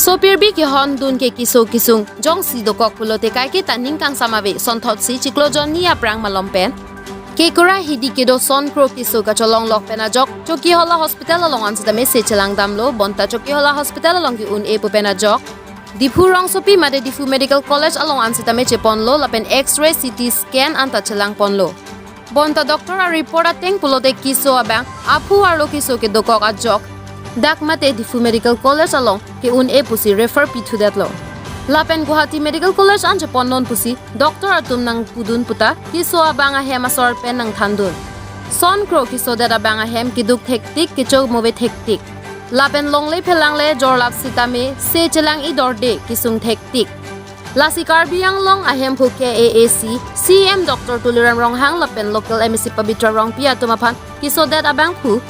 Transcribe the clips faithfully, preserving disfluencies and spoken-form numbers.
Sopirbi kehondun ke keso kesung jongsi dokok pulote kaike ta ning kangsam ave, sonthotsi chiklo jonni aphrang malom pen Kekora Hidi kedo Son Kro keso kacholonglok pen ajok Chokihola Hospital along an sitame se chelangdamlo. Bonta Chokihola Hospital along ke-un-e pu pen ajok Diphu rongsopi mate Diphu Medical College along an sitame cheponlo, lapen X-ray, C T scan anta chelangponlo. Bonta doctor a-report ateng pulote keso abang aphu arlo keso kedokok ajok dak mate Diphu Medical College along ke-un-e pusi refer pithudetlo. Lapen Guwahati Medical College an cheponnon pusi doctor atum nangpudun puta keso abang ahem asor pen nangthandun. Son Kro kesodet abang ahem keduk thektik, kecho move thektik. Lapen longle phelangle jorlap sitame se chelang-idorde, kesung thektik. Lasi Karbi Anglong ahemphu K A A C C E M Doctor Tuliram Ronghang lapen local M A C Pabitra Rongpi atum aphan kesodet abangphu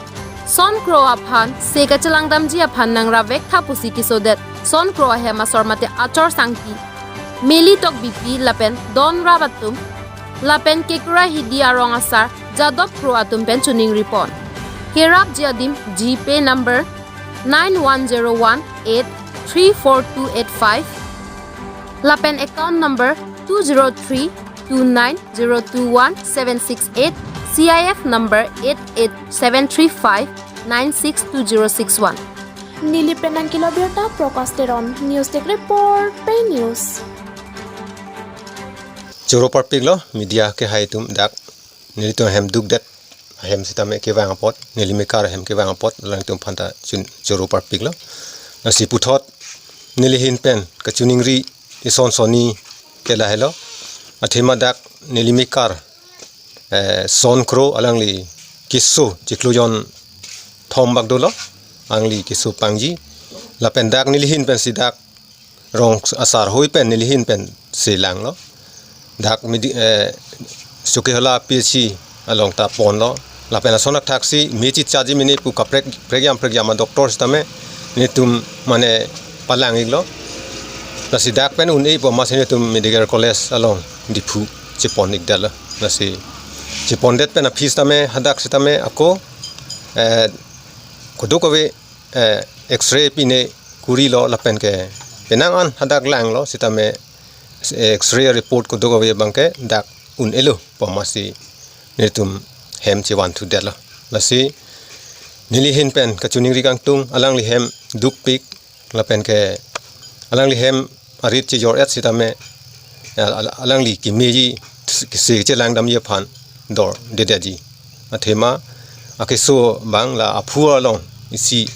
Son Kro aphan se kachelangdamji aphan nangrap vektha pusi kesodet Son Kro ahem asor mate achor sangti Meli Tokbipi lapen don rap atum lapen Kekora Hidi arong asar Jadop Kro atum pen choningripon. Kerapji adim GPay number nine one zero one eight three four two eight five lapen account number two zero three two nine zero two one seven six eight, C I F number eight eight seven three five nine six two zero six one. Neli pen nangkelo birta Prakash Teron, News Desk Report, Pei News. Choro parpiklo media kehai atum, dak nelitum ahem dukdet ahem sitame kevang apot, neli mekar ahem kevang apot, alangtum aphanta chun choro parpiklo. Lasi puthot neli ahin pen kachiningri ison sonni ke lahelo. Athema dak neli mekar, eh, Son Kro alangli keso chiklo jonthom bak dolo, alangli keso pangji. Lapen dak neli ahin pensi dak rong asar hoi pen neli ahin pen se langlo. Dak midi, eh, Chokihola P H C along ta ponlo. Lapen ason athak si mechi chaji mene pu kaprek prekyam prekyam a-doctor sitame nelitum mane palang-iklo. Lasi dak pen un-e pu amatsi nelitum Medical College along Diphu chepon-ikdetlo. Lasi chepondet pen aphi sitame hadak sitame ako, eh, kuduk ave, eh, X-ray pine kurilo lapen ke penang an hadak langlo sitame, eh, X-ray report kuduk ave abangke dak un-elo pu amatsi nelitum hem chevanthudetlo. Lasi neli ahin pen kachiningri kangtung, alangli hem dukpik lapen ke alangli hem arit chejor-et sitame, al-, al-, alangli kemeji, kese chelangdamji aphan dordedetji. Athema akeso abang la aphu along isi,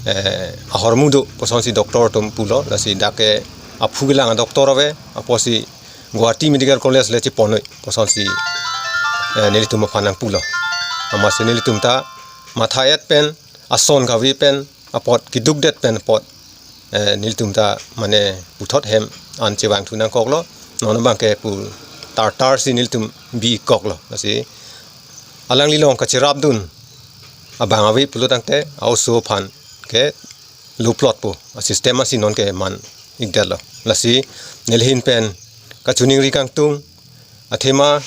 eh, ahormu do pusonsi doctor atum pulo, lasi dak ke aphu kelang a-doctor ave, apotsi Guwahati Medical College le cheponnoi pusonsi, eh, nelitum aphan nangpulo. Amatsi nelitum ta matha-et pen, ason kave pen apot, kedukdet pen apot, eh, nelitum ta mane puthot hem an chevangthu nangkoklo. Non abangke pu tartar si nelitum bi-ikkoklo. Lasi alanglilong kacherapdun abang ave pulo tangte a-oso aphan ke luplot pu a-system asi non ke man-ikdetlo. Lasi neli ahin pen kachiningri kangtung, athema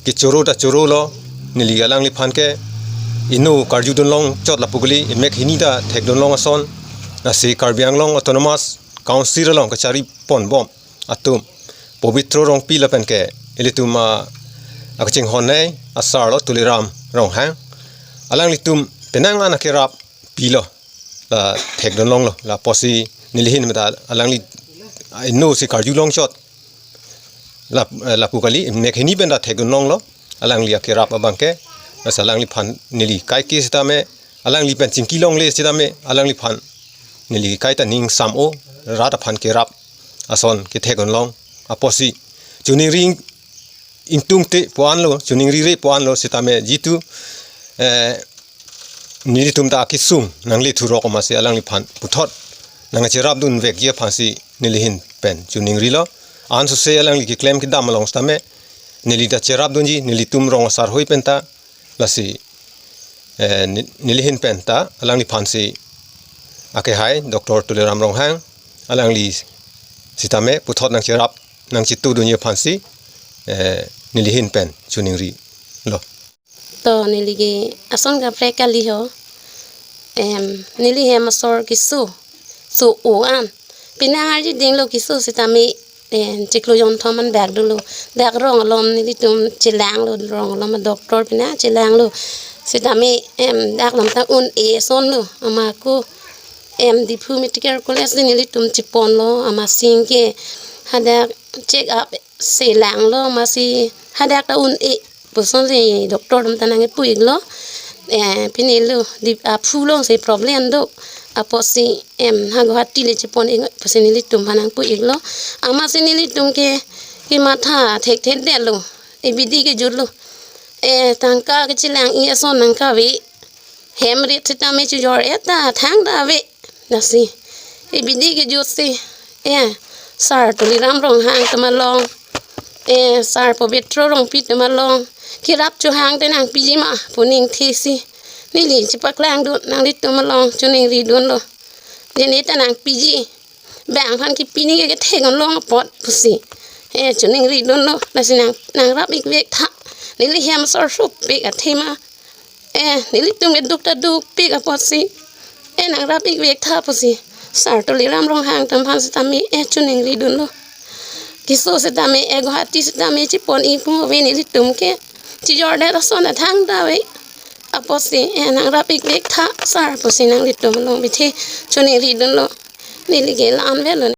kechoro ta chorolo, neli alangliphan ke inut karjudun longchot lapu kali, imek hini ta thekdun long ason. Lasi Karbi Anglong Autonomous Council along kachari ponbom atum Pobitro Rongpi lapen ke ilitum a, akachinghon nei asarlo Tuliram Ronghang. Alanglitum penang an akerap pilo, la thekdun longlo, la apotsi neli ahin meta alangli inut si karju longchot la, eh, lapu kali, imek hini pen ta thekdun longlo, alangli akerap abangke. Lasi alangliphan neli kaike sitame, alangli pen chingki longle sitame, alangliphan neli kaita ning sam-o, rat aphan kerap ason kethekdun long apotsi chiningri ingtungte pu anlo, chiningrire pu anlo sitame jitu, eh, nelitum ta akesung nangle thurok amatsi alangliphan puthot nangcherapdun vekji aphansi neli ahin pen chiningrilo. Ansose alangli keklem kedam along sitame neli ta cherapdunji, nelitum rong asar hoi pen ta, lasi, eh, ne-, neli ahin pen ta alangliphansi akehai Doctor Tuliram Ronghang alangli sitame puthot nangcherap nangchetudunji aphansi, eh, neli ahin pen chiningrilo. To neli ke ason kaprek kali ho. Em, neli hem asor keso so-o an. Penang arji dinglo keso setame, eh, chiklo jonthom an bak dolo. Dak rong alom nelitum chelanglo, rong alom a-doctor penang chelanglo. Setame, em, dak lam ta un-e asonlo. Amat ako, em, Diphu Medical College si nelitum cheponlo. Amatsi ke hadak check up si langlo, amatsi hadak ta un-e puson si doctor atum ta nangkipu-iklo. Eh, pini lo di aphu along si problem do. Apotsi, em, ha Guwahati le chepon-ik pusi nelitum aphan nangpu-iklo. Amatsi nelitum ke kematha thekthedetlo. Ebidi kejutlo. Eh, tangka kechelang-i ason nangkave. Hem rit setame chojor-et ta thangta ave. Lasi, ebidi kejutsi, eh, Sar Tuliram Ronghang atum along, eh, Sar Pobitro Rongpi atum along kerap chohang te nangpiji ma pu ningthesi neli chepaklangdun, nanglitum along choningridunlo. Jene ta nangpiji, bang aphan kepi neke kethek-onlong apot pusi, eh, choningridunlo. Lasi nang, nangrap-ik vek tha. Neli hem sor sopik athema, eh, nelitum keduk ta dukpik apotsi, eh, nangrap-ik vek tha pusi Sar Tuliram Ronghang atum aphan setame, eh, choningridunlo. Keso setame, eh, Guwahati setame chepon-ik pu ave, nelitum ke chojordet ason ta thangta ave. Apotsi, eh, nangrap-ik vek tha Sar pusi nanglitum along bithe choningridunlo. Neli ke la-an avelo.